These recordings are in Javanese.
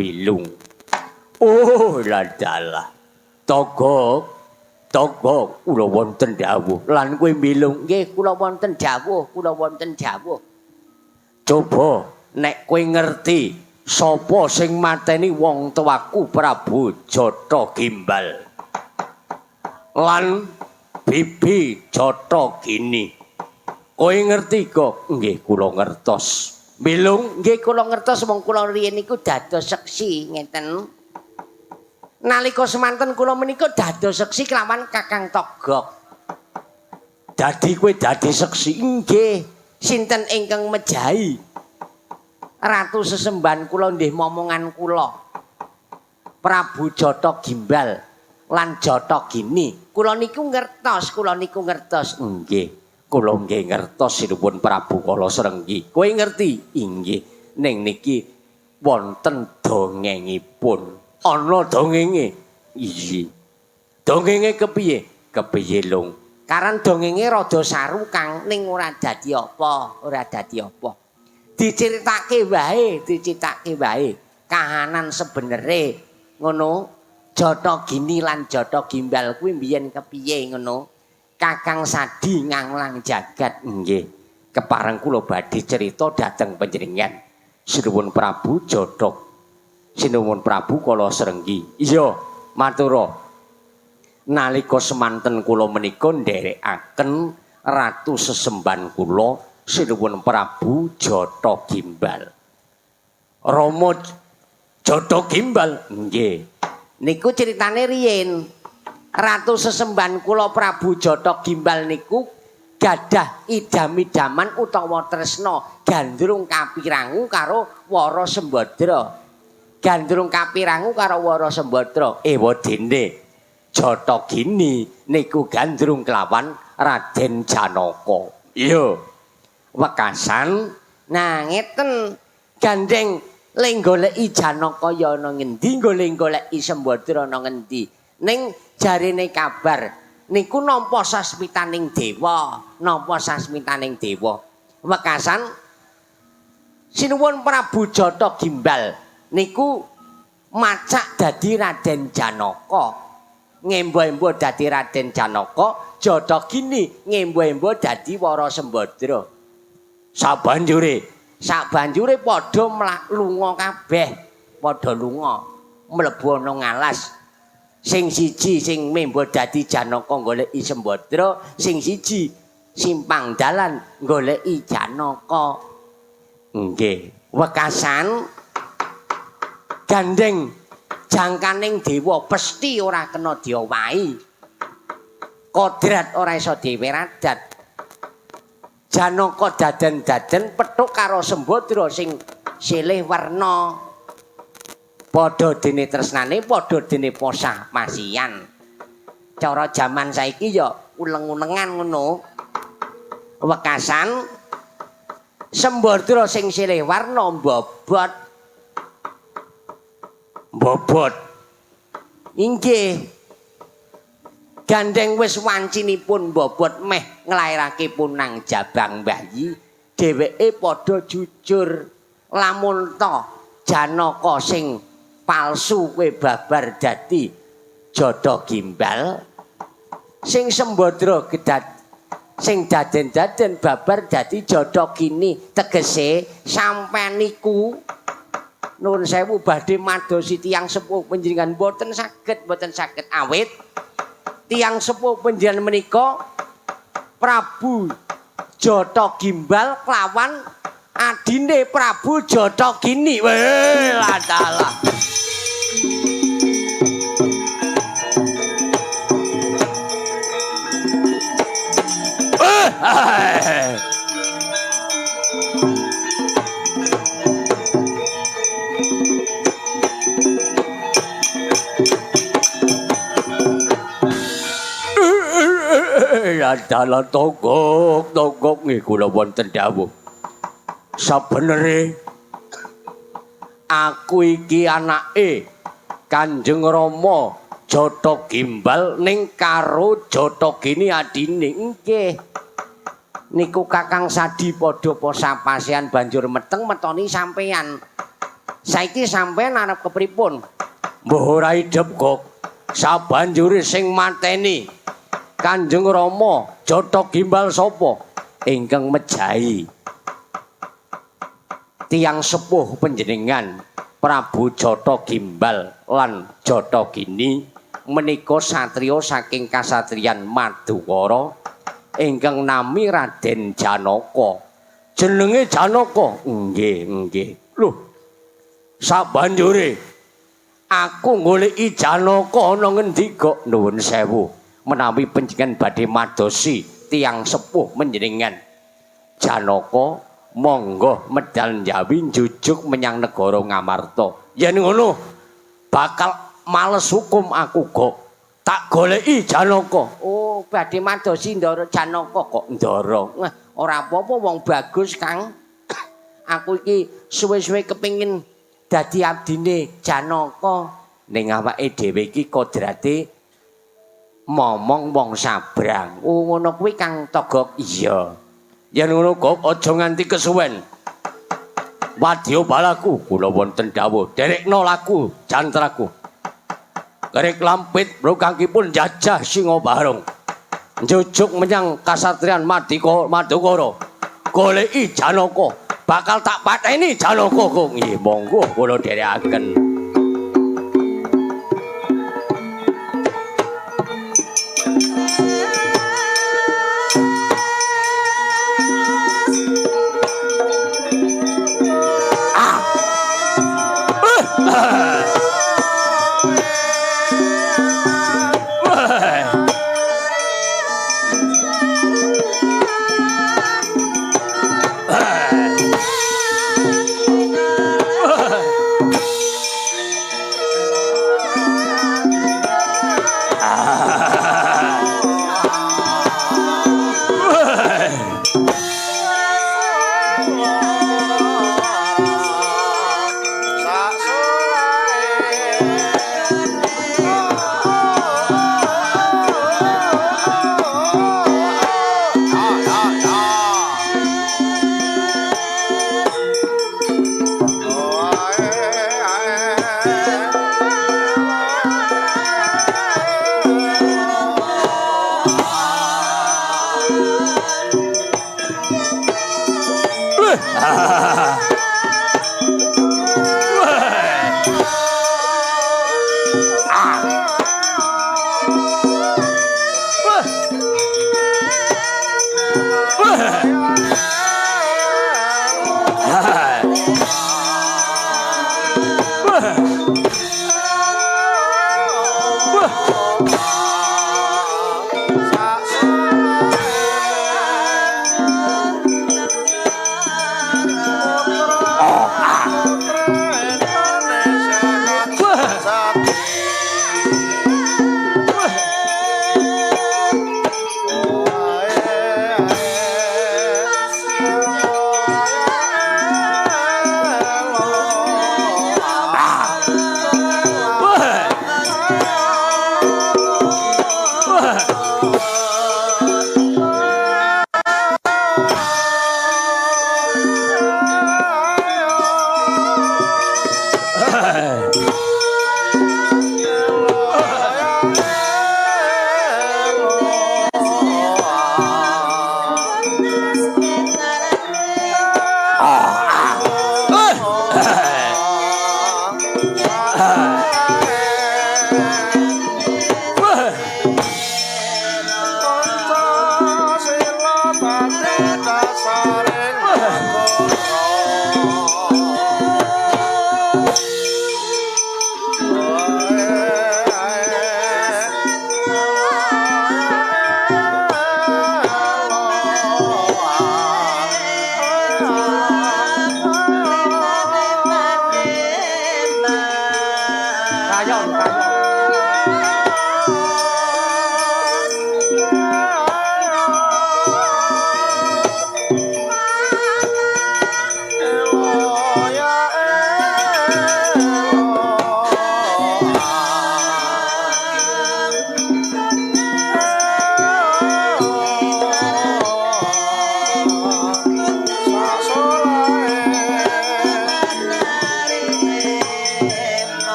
Bilung. Oh, ladalah. Togok, togok kula wonten dawuh. Lan kowe Bilung, nggih kula wonten dawuh, kula wonten dawuh. Coba nek kowe ngerti sapa sing mateni wong tuaku Prabu Jata Gimbal. Lan Bibi Jata Gini. Kowe ngerti kok? Nggih kula ngertos. Bilung, nggih kula ngertos wong kula riyen niku dados seksi ngeten. Nalika semanten kula menika dados seksi kelawan Kakang Togok. Dadi kowe dadi seksi? Nggih. Sinten ingkang mejahi ratu sesembahan kula nggih momongan kula. Prabu Jata Gimbal lan Jata Gini. Kula niku ngertos, kula niku ngertos. Nggih. Kula nggih ngertos sinuwun Prabu Kala Srenggi. Kowe ngerti? Inggih. Ning niki wonten dongengipun. Ana dongenge? Iya. Dongenge kepiye? Kepiye, Lung? Karan dongenge rada saru, Kang, ning ora dadi apa, ora dadi apa. Diceritake wae, diceritake wae. Kahanan sebenere ngono. Jata Gini lan Jata Gimbal kuwi mbiyen kepiye ngono. Kakang Sadi nganglang jagat. Nggih. Kepareng kula badhe cerita dhateng panjenengan. Sinuwun Prabu Jata. Sinuwun Prabu Kala Srenggi. Iya, matura. Nalika semanten kula menika nderekaken ratu sesembahan kula Sinuwun Prabu Jata Gimbal. Rama Jata Gimbal. Nggih. Niku ceritane riyin. Ratu sesembahan kula Prabu Jata Gimbal niku gadah idam-idaman utawa tresna gandrung kapirangu karo Wara Sembadra. Gandrung kapirangu karo Wara Sembadra. Ewa dene Jata Gini niku gandrung kelawan Raden Janaka. Iya. Wekasan nah ngeten gandeng le goleki Janaka ya ana ngendi, golek-goleki Sembadra ana ngendi. Ning jarene kabar niku nampa sasmitaning dewa, nampa sasmitaning dewa. Wekasan sinuwun Prabu Jata Gimbal niku macak dadi Raden Janaka. Ngembo-embo dadi Raden Janaka, Jata Gini ngembo-embo dadi Wara Sembadra. Sabanjure padha lunga kabeh, padha lunga mlebu ana ngalas. Sing siji sing membo dadi Janaka goleki Sembadra, sing siji simpang dalan goleki Janaka. Nggih. Wekasan gandeng jangkaning dewa pesti ora kena diowahi. Kodrat ora iso diweradat. Janaka daden-daden petuk karo Sembadra sing silih werna. Padha dene tresnane, padha dene posah masian. Cara jaman saiki ya uleng-ulengan ngono. Wekasan Sembadra sing silih warna mbobot. Mbobot. Inggih. Gandeng wis wancinipun mbobot meh nglairake punang jabang bayi, dheweke padha jujur. Lamun ta Janaka sing palsu kowe babar dadi Jata Gimbal, sing Sembadra gedat sing daden-daden babar dadi Jata Gini, tegese sampean niku nuwun sewu badhe madosi tiyang sepuh panjenengan mboten saged, mboten saged awit tiyang sepuh panjenengan menika Prabu Jata Gimbal kelawan adine Prabu Jata Gini. Weh, ladalah. Adalah togok, togok nggih kula wonten dawuh. Sabenere aku iki anake Kanjeng Rama Jata Gimbal ning karo Jata Gini adine. Nggih. Niku Kakang Sadi padha posapasean banjur meteng metoni sampeyan. Saiki sampean arep kepripun? Mbah ora idep kok. Sabanjure sing mateni Kanjeng Rama Jata Gimbal sapa? Ingkang mejahi tiyang sepuh panjenengan Prabu Jata Gimbal lan Jata Gini menika satriya saking kasatriyan Madukara ingkang nami Raden Janaka. Jenenge Janaka? Nggih, nggih. Lho, sabanjure aku goleki Janaka ana ngendi kok? Nuwun sewu, menawi panjenengan badhe madosi tiyang sepuh panjenengan Janaka, monggo medal njawi njujuk menyang negara Ngamarta. Yen ngono bakal males hukum aku kok. Tak goleki Janaka. Oh, badhe madosi Ndara Janaka kok Ndara. Wah, ora apa-apa wong bagus, Kang. Aku iki suwe-suwe kepengin dadi abdine Janaka. Ning awake dhewe iki kodrate momong wong sabrang. Oh, ngono kuwi Kang Togok. Iya. Yen ngono kok aja nganti kesuwen. Wadya balaku kula wonten dawuh, derekno laku jantraku. Kerik lampit brokangkipun jajah Singobarong. Njujuk menyang kasatriyan Madukara. Goleki Janaka, bakal tak pateni Janaka kok. Nggih, monggo kula dherekaken.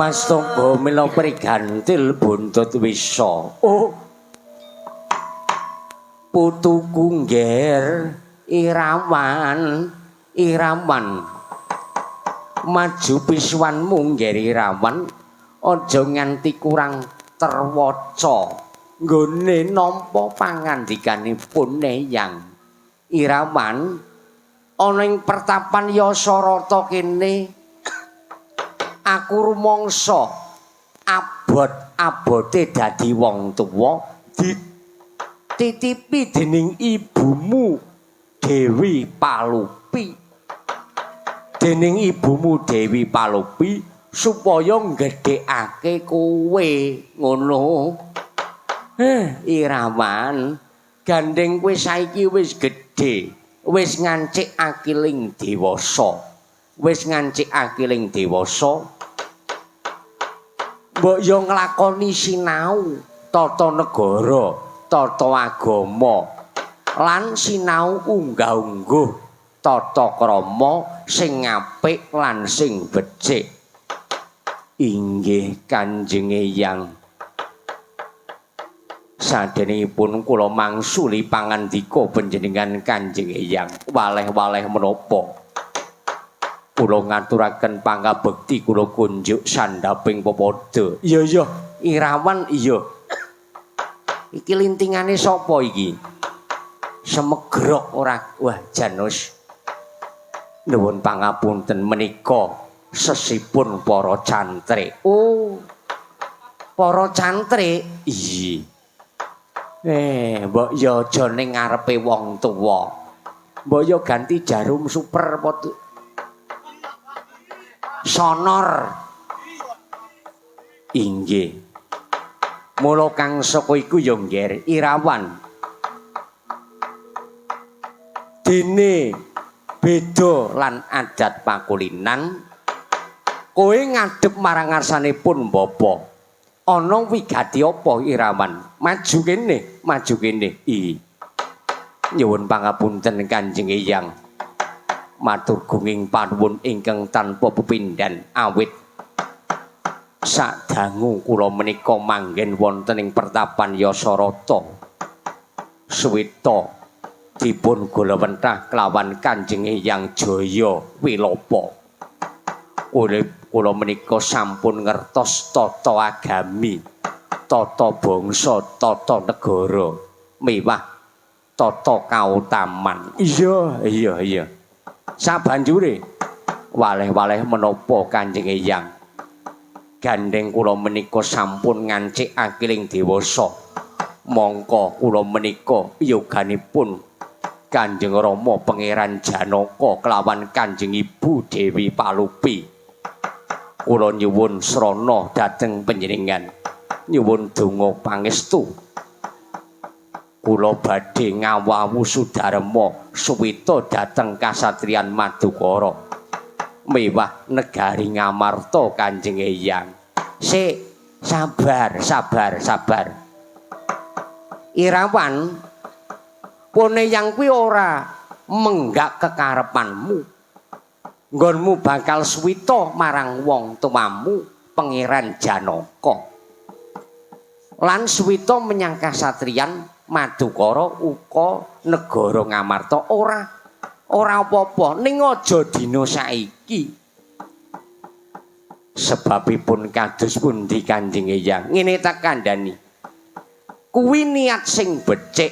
Astaga mila prigantil buntut wisa. Oh. Putuku ngger Irawan, Irawan. Maju pisuwanmu ngger Irawan, aja nganti kurang terwaca. Nggone nampa pangandikanipun Eyang Irawan ana ing pertapan Yasarata kene. Aku rumangsa abot-abote dadi wong tuwa dititipi dening ibumu Dewi Palupi. Dening ibumu Dewi Palupi supaya nggedhekake kowe ngono. Irawan, gandeng kowe saiki wis gedhe, wis ngancik akiling dewasa. Wis ngancik akiling dewasa. Mbok yo nglakoni sinau tata negara, tata agama, lan sinau unggah-ungguh tata krama sing apik lan sing becik. Inggih Kanjeng Eyang. Sadenipun kula mangsuli pangandika panjenengan Kanjeng Eyang, waleh-waleh menapa? Kula ngaturaken pangabekti kula kunjuk sandhaping pepadha. Iya iya, Irawan iya. Iki lintingane sapa iki? Semegrok ora. Wah, janus. Nuwun pangapunten menika sesipun para cantrik. Oh. Para cantrik? Iya. Mbok ya aja ning ngarepe wong tuwa. Mbok ya ganti jarum super apa sonor. Inggih. Mula kang saka iku ya ngger Irawan. Dene beda lan adat pakulinan, kowe ngadhep marang ngarsanipun bapa. Ana wigati apa Irawan? Maju kene, maju kene. I. Nyuwun pangapunten Kanjeng Eyang. Matur gunging panuwun ingkang tanpa pepindhan awit sadangu kula menika manggen wonten ing pertapan Yasarata. Suwita dipun golewentah kelawan Kanjeng Eyang Jaya Wilopa. Kula menika sampun ngertos tata agami, tata bangsa, tata negara, miwah tata kautaman. Iya, iya, iya. Sabanjure waleh-waleh menapa Kanjeng Eyang? Gandeng kula menika sampun ngancik akiling dewasa. Mongko kula menika yoganipun Kanjeng Rama Pangeran Janaka kelawan Kanjeng Ibu Dewi Palupi. Kula nyuwun srana dhateng panjenengan. Nyuwun donga pangestu. Kula badhe ngawawu sudarma suwita dhateng kasatriyan Madukara. Mewah negari Ngamarta Kanjeng Eyang. Sik, sabar, sabar, sabar. Irawan, pone yang kuwi ora menggak kekarepanmu. Nggonmu bakal suwita marang wong tuamu Pangeran Janaka. Lan suwita menyang kasatriyan Madukara uga negara Ngamarta. Ora ora apa-apa, ning aja dina saiki. Sebabipun kados pundi Kanjeng Eyang? Ngene tak kandhani. Kuwi niat sing becik,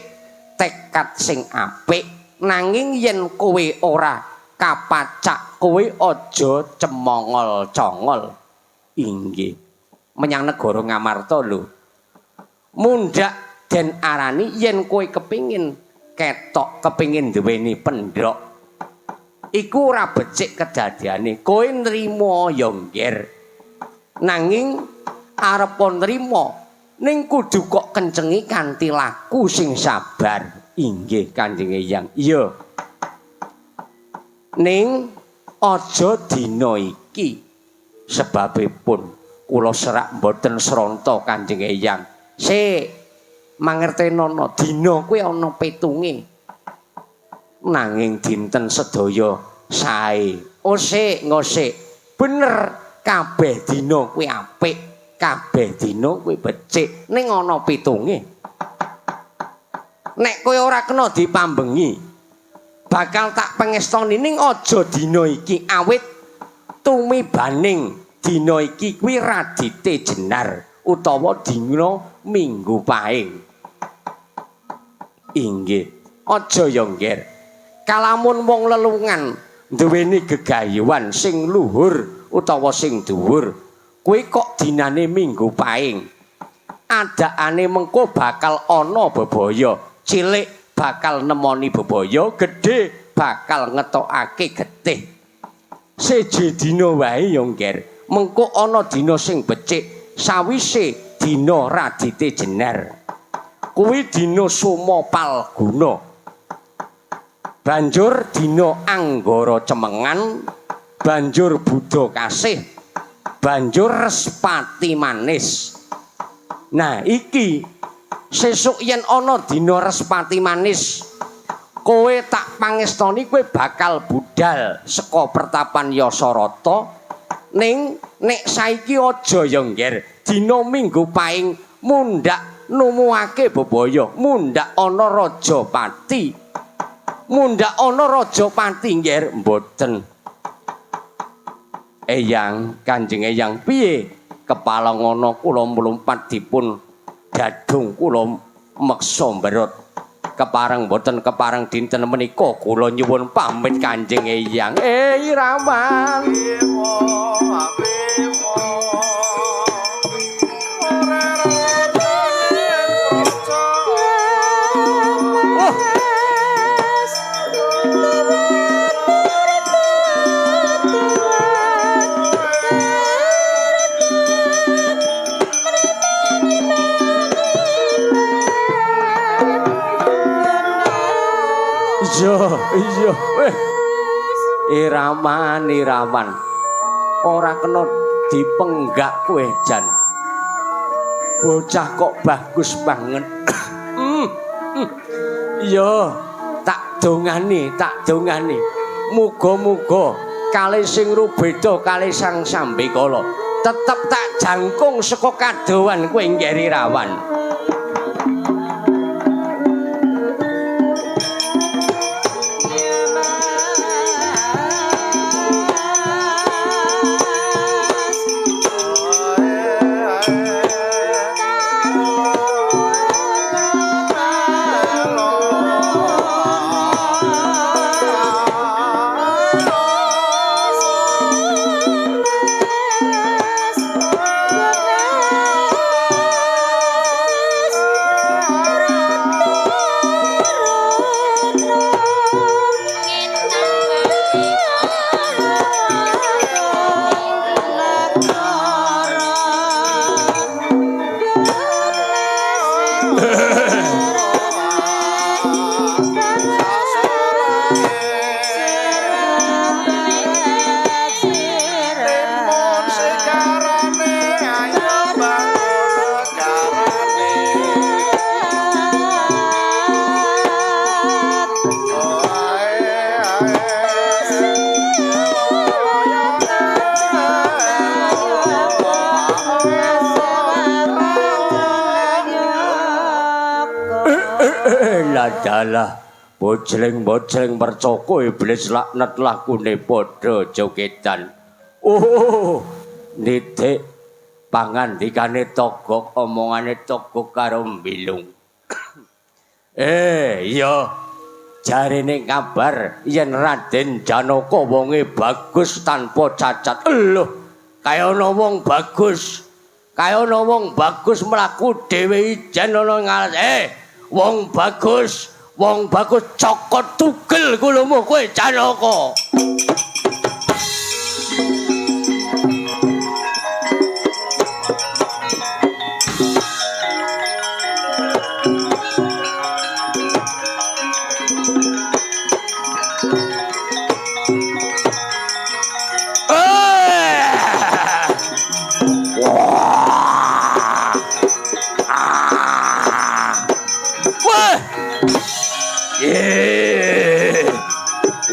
tekad sing apik, nanging yen kowe ora kapacak, kowe aja cemongol-congol. Inggih. Menyang negara Ngamarta lho. Mundhak den arani yen kowe kepingin ketok, kepingin duweni pendhok. Iku ora becik kedadiane. Kowe nrimo ya ngger. Nanging arep nrimo ning kudu kok kencengi kanthi laku sing sabar. Inggih Kanjeng Eyang. Iya. Ning aja dina iki. Sebabipun kula serak mboten sranta Kanjeng Eyang. Sik mangertenono dina kuwi ana pitunge. Nanging dinten sedaya sae. Osik ngosik. Bener. Kabeh dina kuwi apik, kabeh dina kuwi becik, ning ana pitunge. Nek kowe ora kena dipambengi, bakal tak pengestoni ning aja dina iki awit tumibaning dina iki kuwi radite jenar utawa dina Minggu Paing. Inggih, aja ya ngger. Kalamun wong lelungan duweni gegayuhan sing luhur utawa sing dhuwur, kuwi kok dinane Minggu Paing. Adakane mengko bakal ana bebaya, cilik bakal nemoni bebaya, gedhe bakal ngetokake getih. Seje dina wae ya ngger, mengko ana dina sing becik sawise dina radite jenar. Kuwi dina Soma Palguna. Banjur dina Anggara Cemengan, banjur Buddha Kasih, banjur Respati Manis. Nah iki sesuk yen ana dina Respati Manis, kowe tak pangestoni kowe bakal budal saka pertapan Yasarata. Ning nek saiki aja ya ngger, dina Minggu Paing mundhak numuake bebaya, mundhak ana Rajapati. Mundhak ana Rajapati ngger mboten. Eyang, Kanjeng Eyang piye? Kepala ngono kula mlumpat dipun dadung kula meksa mberot. Kepareng mboten kepareng dinten menika kula nyuwun pamit Kanjeng Eyang. Irawan. Iya, iya. Weh. Iraman, Iraman. Ora kena dipenggak kowe jan. Bocah kok bagus banget. Iya, tak dongani, tak dongani. Muga-muga kalih sing rubeda kalih Sang Sambekala tetep tak jangkung saka kadohan kowe Ngger Irawan. Ladalah bojleng-bojleng percoko iblis laknat lakune padha jogedan. Oh, nitik pangandikane Togok, omongane Togok karo Mbilung. Iya, jarene kabar yen Raden Janaka wonge bagus tanpa cacat. Lho, kaya ana wong bagus. Kaya ana wong bagus mlaku dhewe ijen ana ngalas. Wong bagus, wong bagus cokot tugel kulumu kowe Janaka.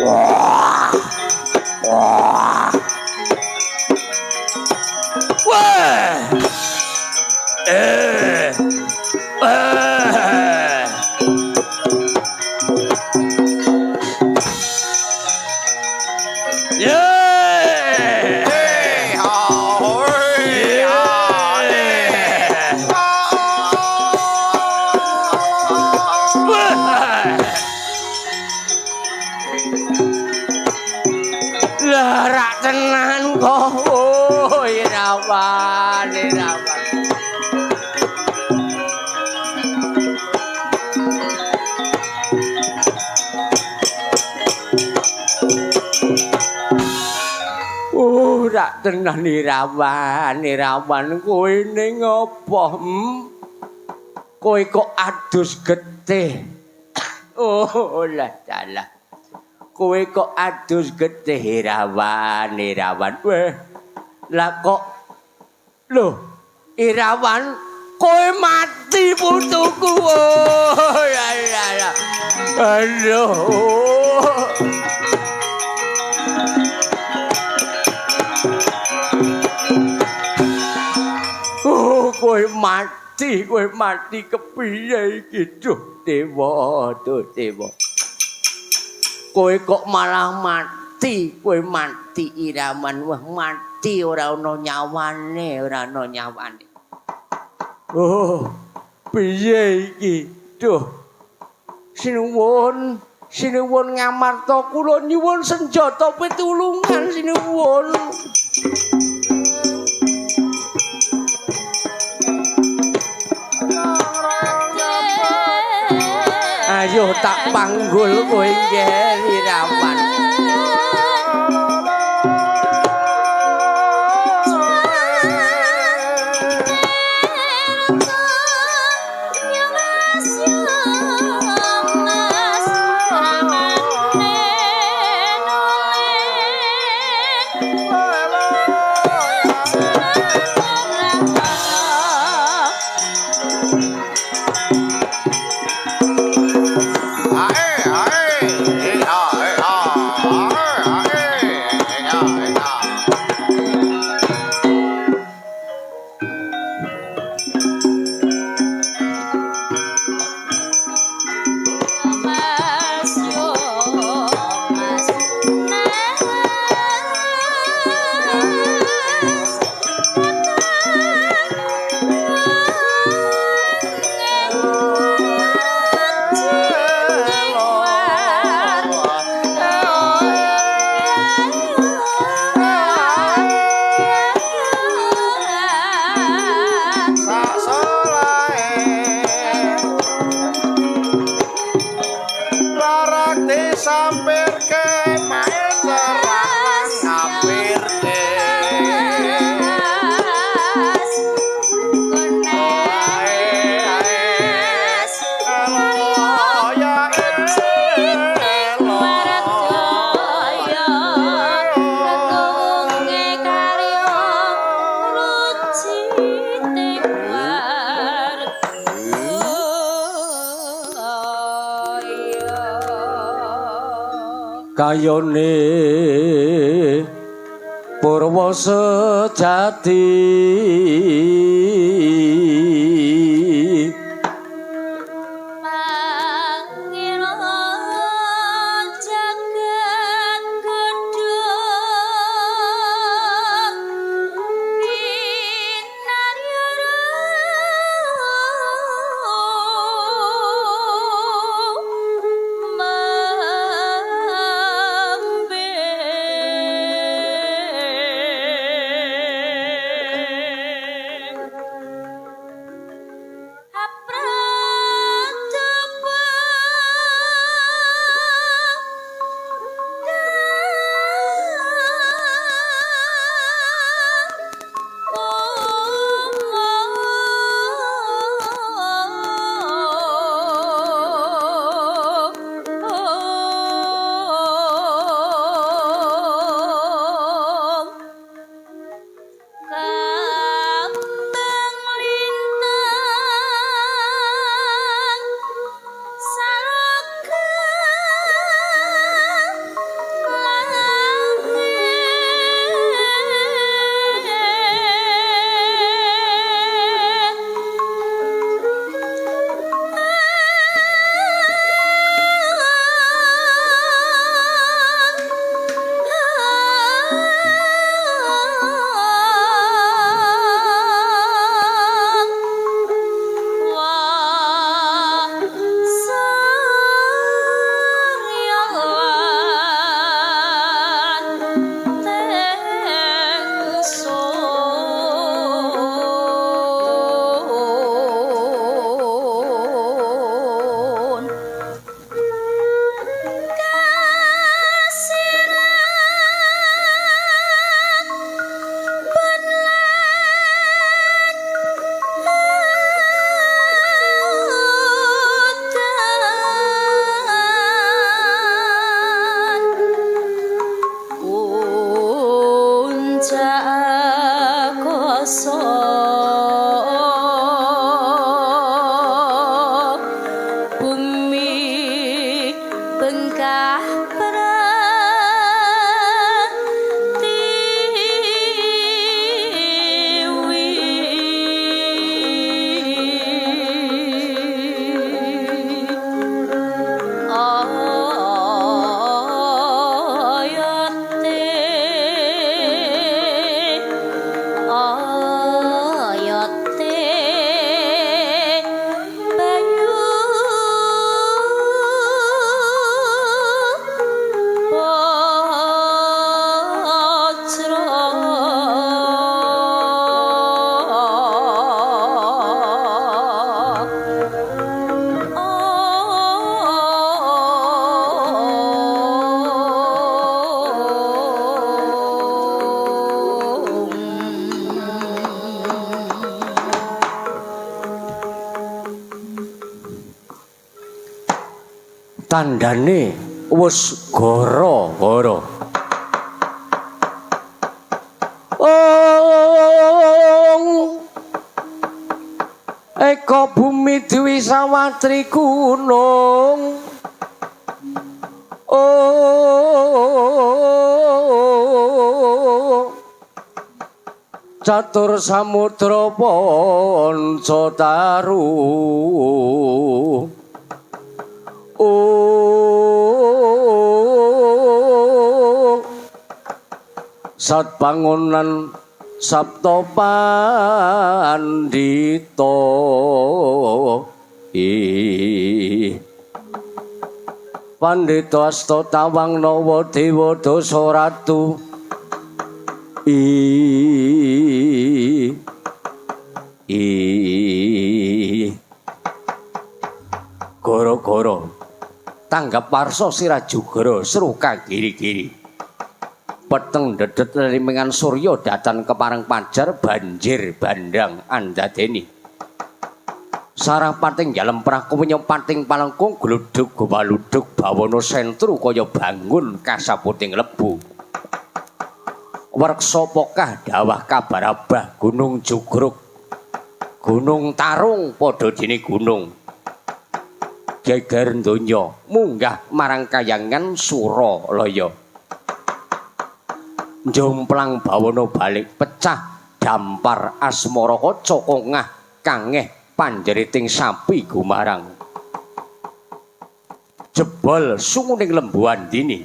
Wah. Wah. Irawan, Irawan. Ora tenan Irawan, Irawan kowe ning apa? Kowe kok adus getih. Oh lah dalah. Kowe kok adus getih Irawan, Irawan. Weh. Lah kok lho, Irawan kowe mati putuku. Oh ya ya ya. Aduh. Kowe mati kepiye iki? Duh dewa, duh dewa. Kowe kok malah mati, kowe mati Irawan, wah mati ora ana nyawane, ora ana nyawane. Oh, piye iki? Duh. Sinuwun, sinuwun Ngamarta kula nyuwun senjata pitulungan sinuwun. Ayo tak panggul kowe nggih Irawan. Kayone purwa sejati Pangira jagat gedhong kinarya Tandane wis gara-gara. Ong Eka bumi dwi sawatri gunung. Oh Catur samudra panca taru. Oh Sat bangunan Sabta Pandita. Ih Pandita asta tawang nawa dewa dasa ratu. I I Goro-goro tanggap warsa sirajugara seru kagiri-giri. Peteng dedet limingan surya datan kepareng pajar banjir bandang andadeni. Sarah pating dalem prakuwinya pating palengkung gludug waludug bawana sentru kaya bangun kasaputing lebu. Wreksa pokah dawah kabarabah gunung jugruk gunung tarung padha dene gunung. Geger donya munggah marang kayangan Suralaya. Jomplang bawana balik pecah dampar asmara kaca kongah kangeh panjeriting sapi gumarang. Jebol sunguning lembu andini.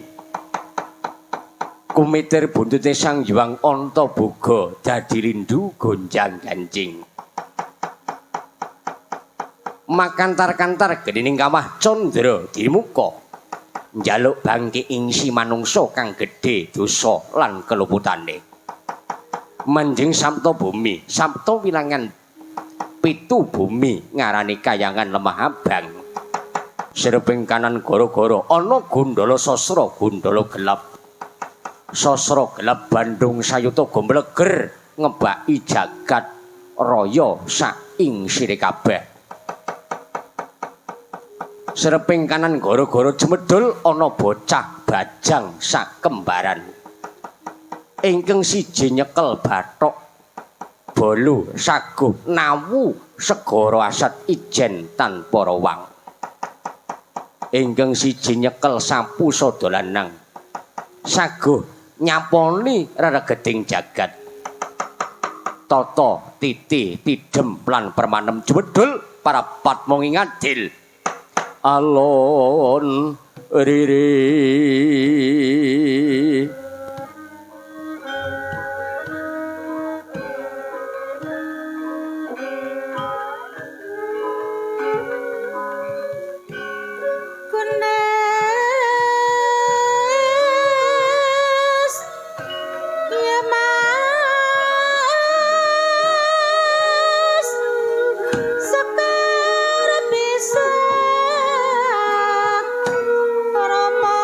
Kumitir buntute Sang Hyang Antaboga dadi rindu gonjang ganjing. Makantar-kantar genining kawah candra dimuka. Njaluk bangke ing si manungsa kang gedhe dosa lan keluputane. Manjing sabta bumi, sabta wilangan pitu bumi ngarani kayangan lemah abang. Sreping kanan gara-gara ana gundala sasra gundala gelap. Sasra gelap Bandung sayuta gomleger ngebaki jagat raya sak ing sire kabeh. Sreping kanan gara-gara jemedul ana bocah bajang sak kembaran. Ingkang siji nyekel bathok bolu saguh nawu segara asat ijen tanpa rawang. Ingkang siji nyekel sapu sada lanang saguh nyaponi reregeding jagat. Tata titi tidem lan permanem jemedul parapat mung ngadil. Alon riri. Kunes ya mas sekar bisa rama.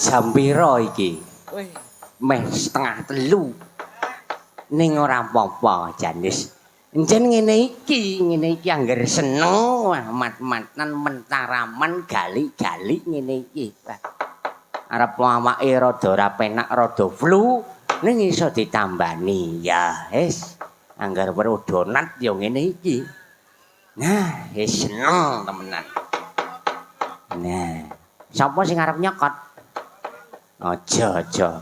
Jam pira iki? Wih, Meh 2:30. Ning ora apa-apa, Janis. Encen ngene iki angger seneng, wah mat-matan mentaraman gali-gali ngene iki. Wah. Arep awake rada ora penak, rada flu, ning iso ditambani. Ya, wis. Angger weruh donat ya ngene iki. Nah, wis seneng temenan. Nah, sapa sing arep nyokot? Aja, aja.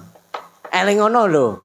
Eling ngono lho.